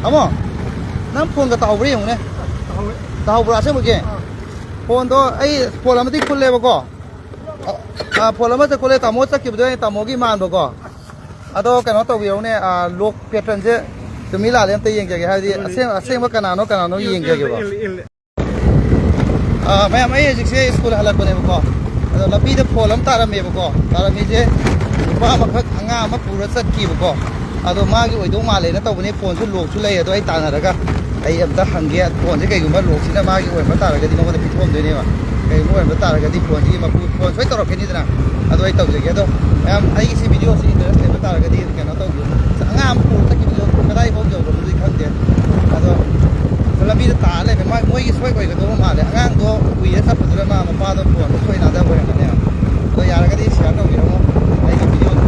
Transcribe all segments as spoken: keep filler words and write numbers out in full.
ꯇꯥꯃꯣ, ꯅꯪ ꯐꯣꯟꯒ ꯇꯥꯍꯧꯕ꯭ꯔꯥ ꯌꯦꯡꯉꯨꯅꯦ꯫ ꯇꯥꯍꯧꯋꯦ꯫ ꯇꯥꯍꯧꯕ꯭ꯔꯥ ꯑꯁꯦꯡꯕꯒꯤ? ꯑꯥ꯫ ꯐꯣꯟꯗꯣ ꯑꯩ ꯐꯣꯟ ꯑꯃꯗꯤ ꯈꯨꯜꯂꯦꯕꯀꯣ꯫ ꯑꯥ, ꯐꯣꯟ ꯑꯃ ꯆꯠ ꯈꯨꯜꯂꯦ, ꯇꯥꯃꯣ ꯆꯠꯈꯤꯕꯗꯣ ꯑꯩ ꯇꯥꯃꯣꯒꯤ ꯃꯥꯟꯕꯀꯣ꯫ ꯑꯗꯣ ꯀꯩꯅꯣ ꯇꯧꯕꯤꯔꯧꯅꯦ, ꯑꯥ, ꯂꯣꯛ ꯄꯦꯇꯔꯟꯁꯦ ꯆꯨꯝꯃꯤ ꯂꯥꯜꯂꯤ ꯑꯝꯇ ꯌꯦꯡꯖꯒꯦ, ꯍꯥꯏꯕꯗꯤ ꯑꯁꯦꯡ-, ꯑꯁꯦꯡꯕ ꯀꯅꯥꯅꯣ ꯀꯅꯥꯅꯣ ꯌꯦꯡꯖꯒꯦꯕ꯫ ꯏꯜꯂꯦ, ꯏꯜꯂꯦ, ꯏꯜꯂꯦ꯫ ꯑꯥ, ꯃꯌꯥꯝ, ꯑꯩ ꯍꯧꯖꯤꯛꯁꯦ ꯁ꯭ꯀꯨꯜ ꯍꯜꯂꯛꯄꯅꯦꯕꯀꯣ꯫ ꯑꯗꯣ ꯂꯝꯕꯤꯗ ꯐꯣꯟ ꯑꯃ ꯇꯥꯔꯝꯃꯦꯕꯀꯣ꯫ ꯇꯥꯔꯝꯃꯤꯁꯦ ꯅꯨꯄꯥ ꯑꯃꯈꯛ ꯑꯉꯥꯡ ꯑꯃ ꯄꯨꯔ ꯆꯠꯈꯤꯕꯀꯣ꯫ ꯑꯗꯣ ꯃꯥꯒꯤ ꯑꯣꯏꯗꯧ ꯃꯥꯜꯂꯦꯅ ꯇꯧꯕꯅꯦ꯫ ꯐꯣꯟꯁꯨ ꯂꯣꯛꯁꯨ ꯂꯩ꯫ ꯑꯗꯣ ꯑꯩ ꯇꯥꯟꯅꯔꯒ ꯑꯩ ꯑꯝꯇ ꯍꯪꯒꯦ꯫ ꯐꯣꯟꯁꯦ ꯀꯩꯒꯨꯝꯕ ꯂꯣꯛꯁꯤꯅ ꯃꯥꯒꯤ ꯑꯣꯏꯔꯝꯕ ꯇꯥꯔꯒꯗꯤ ꯃꯉꯣꯟꯗ ꯄꯤꯊꯣꯛꯑꯝꯗꯣꯏꯅꯦꯕ꯫ ꯀꯩꯒꯨꯝꯕ ꯑꯣꯏꯔꯝꯕ ꯇꯥꯔꯒꯗꯤ ꯐꯣꯟꯁꯤꯒꯤ ꯃꯄꯨ ꯐꯣꯟ ꯁꯣꯏ ꯇꯧꯔꯛꯈꯤꯅꯤꯗꯅ꯫ ꯑꯗꯣ ꯑꯩ ꯇꯧꯖꯒꯦ꯫ ꯑꯗꯣ ꯃꯌꯥꯝ ꯑꯩꯒꯤ ꯁꯤ ꯚꯤꯗꯤꯑꯣꯁꯤ ꯏꯟꯇꯔꯦꯁ ꯂꯩꯕ ꯇꯥꯔꯒꯗꯤ ꯀꯩꯅꯣ ꯇꯧꯕꯤꯌꯨ꯫ ꯑꯉꯥꯡ ꯑꯃ ꯄꯨꯔ ꯆꯠꯈꯤꯕꯗꯣ ꯀꯗꯥꯏꯐꯥꯎ ꯌꯧꯈ꯭ꯔꯕꯅꯣꯗꯤ ꯈꯪꯗꯦ꯫ ꯑꯗꯣ ꯂꯝꯕꯤꯗ ꯇꯥ ꯂꯩꯔꯝꯃꯦ꯫ ꯃꯥ-, ꯃꯣꯏꯒꯤ ꯁꯣꯏ ꯑꯣꯏꯒꯗꯧꯕ ꯃꯥꯜꯂꯦ꯫ ꯑꯉꯥꯡꯗꯣ ꯎꯏꯔ ꯆꯠꯄꯗꯨꯗ ꯃꯥ ꯃꯄꯥꯗꯣ ꯐꯣꯟꯗꯣ ꯁꯣꯏ ꯅꯥꯗꯕ ꯑꯣꯏꯔꯝꯒꯅꯦꯕ꯫ ꯑꯗꯣ ꯌꯥꯔꯒꯗꯤ ꯁꯤꯌꯥꯔ ꯇꯧꯕꯤꯔꯝꯃꯣ꯫ ꯑꯩꯒꯤ ꯚꯤꯗꯤꯑꯣꯗꯣ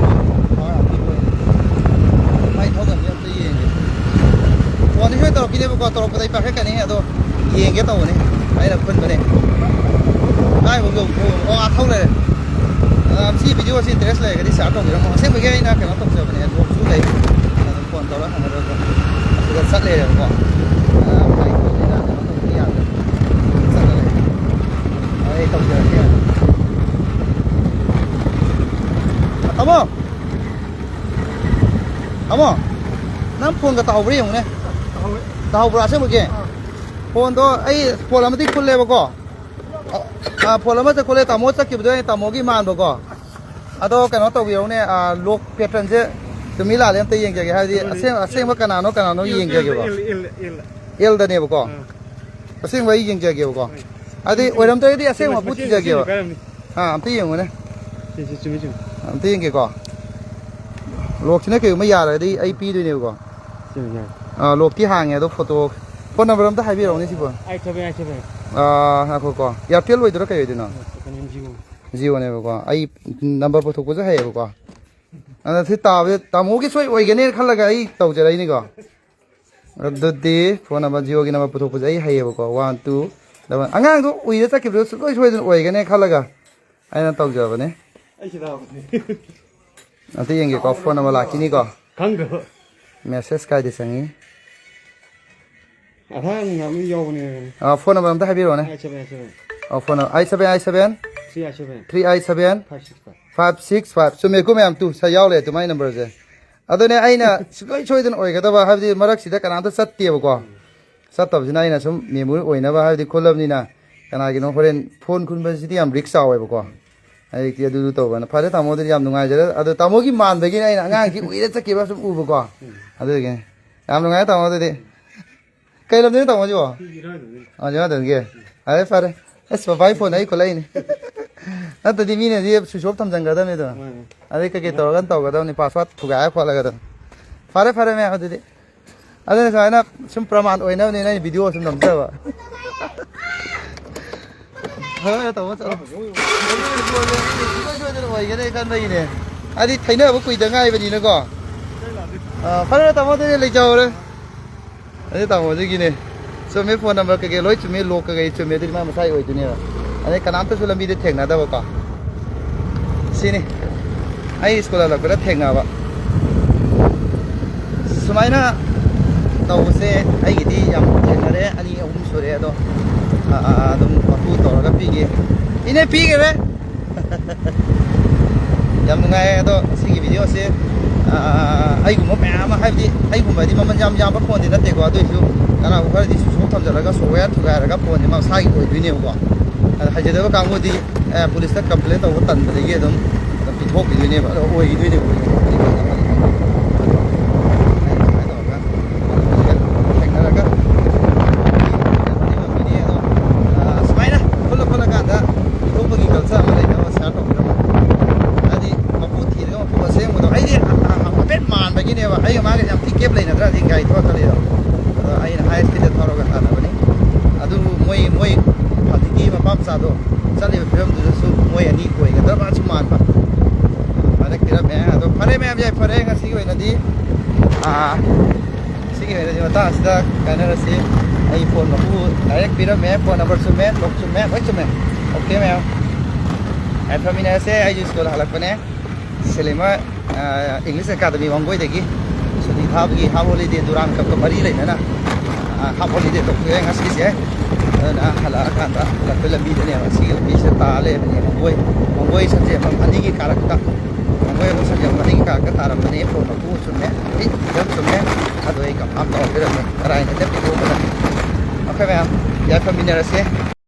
ꯄꯋꯥꯔ ꯑꯝ ꯄꯤꯕ ꯑꯣꯏꯅ꯫ ꯃꯥꯏ ꯊꯧꯒꯅꯤ ꯑꯝꯇ ꯌꯦꯡꯒꯦ꯫ ꯐꯣꯟꯗꯤ ꯁꯣꯏ ꯇꯧꯔꯛꯈꯤꯅꯦꯕꯀꯣ꯫ ꯇꯧꯔꯛꯄꯗ ꯑꯩ ꯄꯥꯏꯈꯠꯀꯅꯤ꯫ ꯑꯗꯣ ꯌꯦꯡꯒꯦ ꯇꯧꯕꯅꯦ꯫ ꯑꯩꯅ ꯈꯨꯟꯕꯅꯦ꯫ ꯀꯥꯏꯐꯥꯎ ꯌꯧ-, ꯑꯣ, ꯑꯥ ꯊꯧ ꯂꯩꯔꯦ꯫ ꯑ, ꯁꯤ ꯚꯤꯗꯤꯑꯣꯁꯤ ꯏꯟꯇꯔꯦꯁ ꯂꯩꯔꯒꯗꯤ ꯁꯤꯌꯥꯔ ꯇꯧꯕꯤꯔꯝꯃꯣ꯫ ꯑꯁꯦꯡꯕꯒꯤ ꯑꯩꯅ ꯀꯩꯅꯣ ꯇꯧꯖꯕꯅꯦ, ꯂꯣꯛꯁꯨ ꯂꯩ꯫ ꯑꯗꯨꯝ ꯐꯣꯟ ꯇꯧꯔ ꯍꯪꯒꯗꯕꯗꯣ꯫ ꯑꯁꯤꯗ ꯆꯠ ꯂꯩꯔꯦꯕꯀꯣ꯫ ꯑ, ꯀꯩꯅꯣ ꯇꯧꯕꯗꯤ ꯌꯥꯗ꯭ꯔꯦ꯫ ꯆꯠꯂ ꯂꯩꯔꯦ꯫ ꯑꯩ ꯇꯧꯖꯔꯛꯀꯦ꯫ ꯇꯥꯃꯣ! ꯇꯥꯃꯣ! ꯅꯪ ꯐꯣꯟꯒ ꯇꯥꯍꯧꯕ꯭ꯔꯥ ꯌꯦꯡꯉꯨꯅꯦ꯫ ꯇꯥꯍꯧꯋꯦ꯫ ꯇꯥꯍꯧꯕ꯭ꯔꯥ ꯑꯁꯦꯡꯕꯒꯤ? ꯑꯥ꯫ ꯐꯣꯟꯗꯣ ꯑꯩ ꯐꯣꯟ ꯑꯃꯗꯤ ꯈꯨꯜꯂꯦꯕꯀꯣ꯫ ꯑ, ꯑ, ꯐꯣꯟ ꯑꯃ ꯆꯠ ꯈꯨꯜꯂꯦ, ꯇꯥꯃꯣ ꯆꯠꯈꯤꯕꯗꯣ ꯑꯩ ꯇꯥꯃꯣꯒꯤ ꯃꯥꯟꯕꯀꯣ꯫ ꯑꯗꯣ ꯀꯩꯅꯣ ꯇꯧꯕꯤꯔꯧꯅꯦ, ꯑ, ꯂꯣꯛ ꯄꯦꯇꯔꯟꯁꯦ ꯆꯨꯝꯃꯤ ꯂꯥꯜꯂꯤ ꯑꯝꯇ ꯌꯦꯡꯖꯒꯦ, ꯍꯥꯏꯕꯗꯤ ꯀꯩꯅꯣꯅꯦ, ꯑꯁꯦꯡ-, ꯑꯁꯦꯡꯕ ꯀꯅꯥꯅꯣ ꯀꯅꯥꯅꯣ ꯏꯜ-, ꯌꯦꯡꯖꯒꯦꯕ꯫ ꯏꯜ-, ꯏꯜ-, ꯏꯜ-, ꯏꯜ-, ꯏꯜꯗꯅꯦꯕꯀꯣ꯫ ꯑꯥ꯫ ꯑꯁꯦꯡꯕ ꯑꯩ ꯌꯦꯡꯖꯒꯦꯕꯀꯣ꯫ ꯍꯣꯏ꯫ ꯑꯗꯨꯗꯤ ꯑꯣꯏꯔꯝꯗ꯭ꯔꯒꯗꯤ ꯑꯁꯦꯡꯕ ꯃꯄꯨ ꯊꯤꯖꯒꯦꯕ꯫ ꯁꯤ ꯄꯥꯏꯔꯝꯅꯤ꯫ ꯑꯥ, ꯑꯝꯇ ꯌꯦꯡꯉꯨꯅꯦ꯫ ꯁꯤ, ꯁꯤ, ꯆꯨꯝꯃꯤ, ꯆꯨꯝꯃꯤ꯫ ꯑꯝꯇ ꯌꯦꯡꯒꯦꯀꯣ꯫ ꯂꯣꯛꯁꯤꯅ ꯀꯩꯒꯨꯝꯕ ꯌꯥꯔꯒꯗꯤ ꯑꯩ ꯄꯤꯗꯣꯏꯅꯦꯕꯀꯣ꯫ ꯆꯨꯝꯃꯤ, ꯌꯥꯔꯦ꯫ ꯑꯥ, ꯂꯣꯛꯇꯤ ꯍꯥꯡꯉꯦ ꯑꯗꯣ ꯐꯣꯇꯣ, ꯐꯣꯟ ꯅꯝꯕꯔ ꯑꯝꯇ ꯍꯥꯏꯕꯤꯔꯛꯎꯅꯦ ꯁꯤꯕꯣ꯫ Eight seven eight seven. ꯑꯥ, ꯉꯥꯏꯈꯣꯀꯣ꯫ ꯑꯦꯌꯥꯔꯇꯦꯜ ꯑꯣꯏꯗꯣꯏꯔꯥ ꯀꯩ ꯑꯣꯏꯗꯣꯏꯅꯣ? ꯀꯩꯅꯣ, ꯖꯤꯑꯣ꯫ ꯖꯤꯑꯣꯅꯦꯕꯀꯣ꯫ ꯑꯩ ꯅꯝꯕꯔ ꯄꯨꯊꯣꯛꯄꯁꯨ ꯍꯩꯌꯦꯕꯀꯣ꯫ ꯑꯗ ꯁꯤ ꯇꯥꯕꯁꯦ ꯇꯥꯃꯣꯒꯤ ꯁꯣꯏ ꯑꯣꯏꯒꯅꯦꯅ ꯈꯜꯂꯒ ꯑꯩ ꯇꯧꯖꯔꯛꯏꯅꯤꯀꯣ꯫ ꯑꯗꯨꯗꯤ ꯐꯣꯟ ꯅꯝꯕꯔ, ꯖꯤꯑꯣꯒꯤ ꯅꯝꯕꯔ ꯄꯨꯊꯣꯛꯄꯁꯦ ꯑꯩ ꯍꯩꯌꯦꯕꯀꯣ꯫ One, two, double. ꯑꯉꯥꯡꯗꯣ ꯎꯏꯔ ꯆꯠꯈꯤꯕꯗꯣ ꯁꯨꯡꯁꯣꯏ ꯁꯣꯏꯗꯅ ꯑꯣꯏꯒꯅꯦ ꯈꯜꯂꯒ ꯑꯩꯅ ꯇꯧꯖꯕꯅꯦ꯫ ꯑꯩ ꯁꯤꯗ ꯍꯥꯞꯄꯅꯦ꯫ ꯑꯝꯇ ꯌꯦꯡꯒꯦꯀꯣ, ꯐꯣꯟ ꯅꯝꯕꯔ ꯂꯥꯛꯈꯤꯅꯤꯀꯣ꯫ ꯈꯪꯗꯕ꯫ ꯃꯦꯁꯦꯖ ꯀꯥꯏꯗ ꯆꯪꯉꯤ? ꯑꯊꯥꯡ ꯉꯥꯃꯤ ꯌꯥꯎꯕꯅꯦ꯫ ꯐꯣꯟ ꯅꯝꯕꯔ ꯑꯝꯇ ꯍꯥꯏꯕꯤꯔꯛꯑꯣꯅꯦ꯫ Eight seven eight seven phone eight seven eight seven three eight seven three eight seven five six five. Five six five. ꯆꯨꯝꯃꯦꯀꯣ ꯃꯌꯥꯝ, ꯇꯨ ꯁꯥꯏ ꯌꯥꯎ ꯂꯩꯔꯦ ꯇꯨ ꯃꯥꯏ ꯅꯝꯕꯔꯁꯦ꯫ ꯑꯗꯨꯅꯦ ꯑꯩꯅ ꯁꯨꯡꯁꯣꯏ ꯁꯣꯏꯗꯅ ꯑꯣꯏꯒꯗꯕ, ꯍꯥꯏꯕꯗꯤ ꯃꯔꯛꯁꯤꯗ ꯀꯅꯥꯝꯇ ꯆꯠꯇꯦꯕꯀꯣ꯫ ꯆꯠꯇꯕꯁꯤꯅ ꯑꯩꯅ ꯁꯨꯝ ꯃꯦꯃꯣꯔꯤ ꯑꯣꯏꯅꯕ, ꯍꯥꯏꯕꯗꯤ ꯈꯨꯜꯂꯕꯅꯤꯅ ꯀꯅꯥꯒꯤꯅꯣ ꯍꯣꯔꯦꯟ ꯐꯣꯟ ꯈꯨꯟꯕꯁꯤꯗꯤ ꯌꯥꯝ ꯔꯤꯛꯁ ꯆꯥꯎꯋꯦꯕꯀꯣ꯫ ꯍꯧꯖꯤꯛꯇꯤ ꯑꯗꯨꯗꯨ ꯇꯧꯕꯅ ꯐꯔꯦ꯫ ꯇꯥꯃꯣ ꯑꯗꯨꯗꯤ ꯌꯥꯝ ꯅꯨꯡꯉꯥꯏꯖꯔꯦ꯫ ꯑꯗꯣ ꯇꯥꯃꯣꯒꯤ ꯃꯥꯟꯕꯒꯤꯅꯦ ꯑꯩꯅ ꯑꯉꯥꯡꯁꯤ ꯎꯏꯔ ꯆꯠꯈꯤꯕ ꯁꯨꯝ ꯎꯕꯀꯣ꯫ ꯑꯗꯨꯒꯤꯅꯦ꯫ ꯌꯥꯝ ꯅꯨꯡꯉꯥꯏꯔꯦ ꯇꯥꯃꯣ ꯑꯗꯨꯗꯤ꯫ ꯀꯩ ꯂꯝꯗꯩꯅꯣ ꯇꯥꯃꯣꯁꯤꯕꯣ? ꯑꯣ, ꯖꯤꯔꯥꯗꯒꯤ꯫ ꯐꯔꯦ ꯐꯔꯦ꯫ ꯑꯁ, ꯕꯕꯥꯒꯤ ꯐꯣꯟ ꯑꯩ ꯈꯨꯠꯂꯛꯏꯅꯦ꯫ ꯅꯠꯇ꯭ꯔꯗꯤ ꯃꯤꯅꯗꯤ ꯁ꯭ꯋꯤꯆ ꯑꯣꯐ ꯊꯝꯖꯟꯒ꯭ꯔꯗꯕꯅꯤ ꯑꯗꯣ꯫ ꯑꯗꯩ ꯀꯩꯀꯩ ꯇꯧꯔꯒ ꯇꯧꯒꯗꯕꯅꯤ, ꯄꯥꯁꯋꯥꯔꯗ ꯊꯨꯒꯥꯏꯔ ꯈꯣꯠꯂꯒ ꯑꯗꯨꯝ꯫ ꯐꯔꯦ ꯐꯔꯦ ꯃꯌꯥꯝ ꯑꯗꯨꯗꯤ꯫ ꯑꯗꯨꯅ ꯁꯨꯃꯥꯏꯅ ꯁꯨꯝ ꯄ꯭ꯔꯃꯥꯟ ꯑꯣꯏꯅꯕꯅꯤꯅ ꯑꯩꯅ ꯚꯤꯗꯤꯑꯣ ꯁꯨꯝ ꯅꯝꯖꯕ꯫ ꯍꯣꯏ ꯍꯣꯏ ꯇꯥꯃꯣ ꯆꯠꯂꯣ꯫ ꯁꯨꯡꯁꯣꯏ ꯁꯣꯏꯗꯅ ꯑꯣꯏꯒꯅꯤ ꯈꯟꯕꯒꯤꯅꯦ꯫ ꯍꯥꯏꯗꯤ ꯊꯩꯅꯕ ꯀꯨꯏꯗ ꯉꯥꯏꯕꯅꯤꯅꯀꯣ꯫ ꯑꯥ, ꯐꯔꯦ ꯇꯥꯃꯣ ꯑꯗꯨꯗꯤ ꯂꯩꯖꯍꯧꯔꯦ꯫ ꯑꯗꯨ ꯇꯥꯃꯣ ꯑꯗꯨꯒꯤꯅꯦ꯫ ꯆꯨꯝꯃꯦ, ꯐꯣꯟ ꯅꯝꯕꯔ ꯀꯩꯀꯩ ꯂꯣꯏ ꯆꯨꯝꯃꯦ, ꯂꯣꯛ ꯀꯩꯀꯩ ꯆꯨꯝꯃꯦ, ꯑꯗꯨꯗꯤ ꯃꯥ ꯃꯁꯥꯒꯤ ꯑꯣꯏꯗꯣꯏꯅꯦꯕ꯫ ꯑꯗꯩ ꯀꯅꯥꯝꯇꯁꯨ ꯂꯝꯕꯤꯗ ꯊꯦꯡꯅꯗꯕꯀꯣ꯫ ꯁꯤꯅꯤ ꯑꯩ ꯁ꯭ꯀꯨꯜ ꯍꯜꯂꯛꯄꯗ ꯊꯦꯡꯅꯕ꯫ ꯁꯨꯃꯥꯏꯅ ꯇꯧꯕꯁꯦ ꯑꯩꯒꯤꯗꯤ ꯌꯥꯝ ꯊꯦꯡꯅꯔꯦ, ꯑꯅꯤ ꯑꯍꯨꯝ ꯁꯨꯔꯦ꯫ ꯑꯗꯣ ꯑꯥ, ꯑꯥ, ꯑꯗꯨꯝ ꯃꯄꯨ ꯇꯧꯔꯒ ꯄꯤꯒꯦ꯫ ꯏꯅꯦ ꯄꯤꯈꯔꯦ꯫ ꯌꯥꯝ ꯅꯨꯡꯉꯥꯏꯌꯦ꯫ ꯑꯗꯣ ꯁꯤꯒꯤ ꯚꯤꯗꯤꯑꯣꯁꯦ, ꯑꯥ, ꯑꯩꯒꯨꯝꯕ ꯃꯌꯥꯝ ꯑꯃ, ꯍꯥꯏꯕꯗꯤ ꯑꯩꯒꯨꯝꯕꯗꯤ ꯃꯃꯜ ꯌꯥꯝ ꯌꯥꯝꯕ ꯐꯣꯟꯗꯤ ꯅꯠꯇꯦꯀꯣ, ꯑꯗꯨ ꯑꯣꯏꯁꯨ ꯀꯅꯥꯒꯨꯝꯕ ꯈꯔꯗꯤ ꯁꯨꯝ ꯊꯝꯖꯤꯜꯂꯒ ꯁꯣꯞꯋꯦꯌꯔ ꯊꯨꯒꯥꯏꯔꯒ ꯐꯣꯟꯁꯦ ꯃꯁꯥꯒꯤ ꯑꯣꯏꯗꯣꯏꯅꯦꯕꯀꯣ꯫ ꯑꯗꯣ ꯍꯩꯖꯗꯕ ꯀꯥꯡꯕꯨꯗꯤ, ꯑꯦ, ꯄꯨꯂꯤꯁꯇ ꯀꯝꯄ꯭ꯂꯦꯟ ꯇꯧꯕ ꯇꯟꯕꯗꯒꯤ ꯑꯗꯨꯝ ꯄꯤꯊꯣꯛꯈꯤꯗꯣꯏꯅꯦꯕ꯫ ꯑꯗꯣ ꯑꯣꯏꯈꯤꯗꯣꯏꯅꯦꯕ꯫ ꯊꯦꯡꯅꯔꯒ, ꯑꯥ, ꯁꯨꯃꯥꯏꯅ ꯈꯨꯠꯂ ꯈꯨꯠꯂꯀꯥꯟꯗ ꯄꯤꯊꯣꯛꯄꯒꯤ ꯀꯜꯆꯔ ꯑꯃ ꯂꯩꯅꯕ ꯁꯤꯌꯥꯔ ꯇꯧꯕꯤꯔꯝꯕ꯫ ꯍꯥꯏꯗꯤ ꯃꯄꯨ ꯊꯤꯔꯒ ꯃꯄꯨ ꯑꯁꯦꯡꯕꯗꯣ ꯑꯩꯗꯤ ꯍꯥꯏꯐꯦꯠ ꯃꯥꯟꯕꯒꯤꯅꯦꯕ꯫ ꯑꯩꯒ ꯃꯥꯒ ꯌꯥꯝ ꯊꯤ ꯒꯦꯞ ꯂꯩꯅꯗ꯭ꯔꯥ ꯁꯤ ꯒꯥꯔꯤ ꯊꯧꯔꯛꯀꯗꯣꯏꯗꯣ꯫ ꯑꯗꯣ ꯑꯩꯅ ꯍꯥꯏ ꯁ꯭ꯄꯤꯗꯇ ꯊꯧꯔꯒ ꯇꯥꯟꯅꯕꯅꯤ꯫ ꯑꯗꯨꯕꯨ ꯃꯣꯏ, ꯃꯣꯏ ꯍꯧꯖꯤꯛꯀꯤ ꯃꯄꯥ ꯃꯆꯥꯗꯣ ꯆꯠꯂꯤꯕ ꯐꯤꯕꯝꯗꯨꯗꯁꯨ ꯃꯣꯏ ꯑꯅꯤ ꯑꯣꯏꯒꯗ꯭ꯔꯕꯁꯨ ꯃꯥꯟꯕ꯫ ꯑꯗꯨꯃꯥꯏꯅ ꯄꯤꯔꯝꯃꯦ꯫ ꯑꯗꯣ ꯐꯔꯦ ꯃꯌꯥꯝ, ꯌꯥꯏꯐꯔꯦ ꯉꯁꯤꯒꯤ ꯑꯣꯏꯅꯗꯤ꯫ ꯑꯥ, ꯁꯤꯒꯤ ꯑꯣꯏꯅꯗꯤ ꯃꯇꯥꯡ ꯑꯁꯤꯗ ꯀꯥꯏꯅꯔꯁꯤ꯫ ꯑꯩ ꯐꯣꯟ ꯃꯄꯨ ꯗꯥꯏꯔꯦꯛ ꯄꯤꯔꯝꯃꯦ, ꯐꯣꯟ ꯅꯝꯕꯔ ꯆꯨꯝꯃꯦ, ꯂꯣꯛ ꯆꯨꯝꯃꯦ, ꯂꯣꯏ ꯆꯨꯝꯃꯦ꯫ ꯑꯣꯀꯦ ꯃꯌꯥꯝ, ꯌꯥꯏꯐꯃꯤꯟꯅꯔꯁꯦ꯫ ꯑꯩꯁꯨ ꯁ꯭ꯀꯨꯜ ꯍꯜꯂꯛꯄꯅꯦ꯫ ꯁꯤꯂꯦꯃ, ꯑ, ꯏꯪꯂꯤꯁ ꯑꯦꯀꯥꯗꯃꯤ ꯋꯥꯡꯒꯣꯏꯗꯒꯤ ꯁꯨꯇꯤ ꯊꯥꯕꯒꯤ ꯍꯥꯞ ꯍꯣꯂꯤꯗꯦ ꯗꯨꯔꯥꯟ ꯀꯞꯀ ꯃꯔꯤ ꯂꯩꯅꯅ, ꯑ, ꯍꯥꯞ ꯍꯣꯂꯤꯗꯦ ꯇꯧꯊꯣꯛꯑꯦ ꯉꯁꯤꯁꯦ꯫ ꯑꯗꯨꯅ ꯍꯜꯂꯛꯑꯀꯥꯟꯗ ꯍꯜꯂꯛꯄꯩ ꯂꯝꯕꯤꯗꯅꯦꯕ, ꯁꯤꯒꯤ ꯂꯝꯕꯤꯁꯤꯗ ꯇꯥ ꯂꯩꯔꯕꯅꯦ꯫ ꯃꯪꯒꯣꯏ, ꯃꯪꯒꯣꯏ ꯁꯟꯖꯦꯟꯕꯝ ꯑꯅꯤꯒꯤ ꯀꯥꯔꯛꯇ, ꯃꯪꯒꯣꯏ ꯑꯃꯁꯨꯡ ꯁꯟꯖꯦꯟꯕꯝ ꯑꯅꯤꯒꯤ ꯀꯥꯔꯛꯇ ꯇꯥꯔꯝꯕꯅꯦ꯫ ꯐꯣꯟ ꯃꯄꯨ ꯆꯨꯝꯃꯦ, ꯑꯩ ꯑꯗꯨꯝ ꯆꯨꯝꯃꯦ꯫ ꯑꯗꯣ ꯑꯩ ꯀꯟꯐꯥꯝ ꯇꯧꯔꯛꯀꯗꯕꯅꯦ, ꯀꯔꯥꯏꯅ ꯂꯦꯞꯄꯤꯅꯣ ꯍꯥꯏꯕꯗ꯫ ꯑꯩꯈꯣꯏ ꯃꯌꯥꯝ ꯌꯥꯏꯐꯃꯤꯟꯅꯔꯁꯦ꯫